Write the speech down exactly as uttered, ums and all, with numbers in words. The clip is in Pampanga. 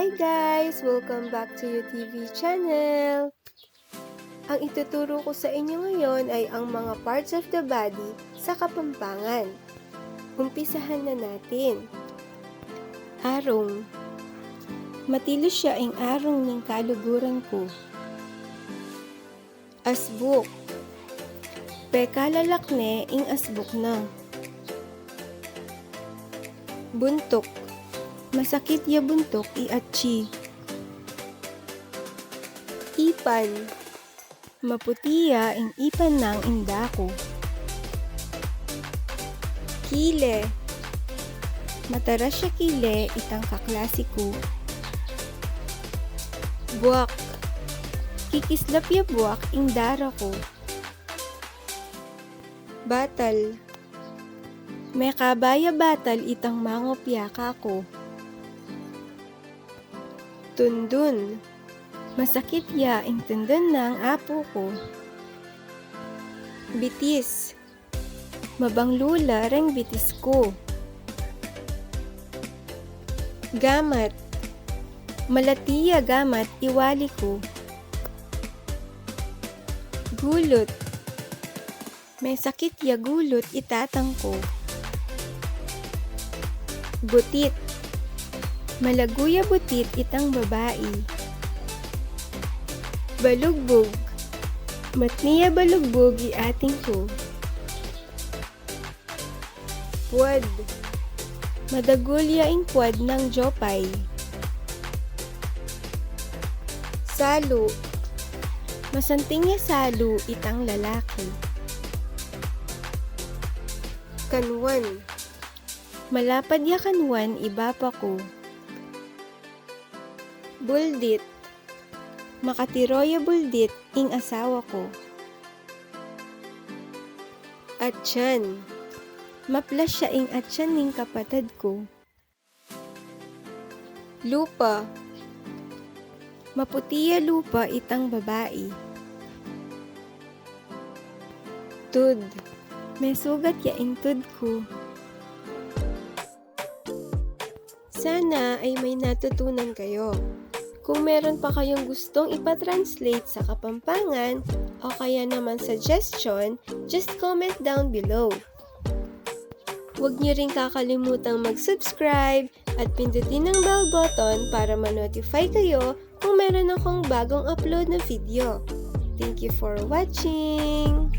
Hey guys! Welcome back to U T V channel! Ang ituturo ko sa inyo ngayon ay ang mga parts of the body sa Kapampangan. Umpisahan na natin. Arung. Matilis ya ing arung ning kaluguran ku. Asbuk. Pekalalak ne ing asbuk na. Buntuk. Masakit ya buntuk i atsi. Ipan. Maputi ya ing ipan nang inda ku. Kile. Mataras ya kile itang kaklasi ku. Buak. Kikislap ya buak ing dara ku. Batal. Mekaba ya batal itang mangopya kaku. Tundun. Masakit ya ing tundun nang apu ku. Bitis. Mabanglu la reng bitis ku. Gamat. Malati ya gamat i wali ku. Gulut. Mesakit ya gulut i tatang ku. Butit. Malagu ya butit itang babai. Balugbug. Matni ya balugbug i ating ku. Puad. Madagul ya ing puad nang jopay. Salu. Masanting ya salu itang lalaki. Kanwan. Malapad ya kanwan i bapa ku. Buldit. Makatiro ya buldit ing asawa ku. Atyan. Maplas ya ing atyan ning kapatad ku. Lupa. Maputi ya lupa itang babai. Tud. Mesugat ya ing tud ku. Sana ay may natutunan kayo. Kung meron pa kayong gustong ipa-translate sa Kapampangan o kaya naman suggestion, just comment down below. Huwag niyo rin kakalimutang mag-subscribe at pindutin ang bell button para ma-notify kayo kung meron akong bagong upload na video. Thank you for watching!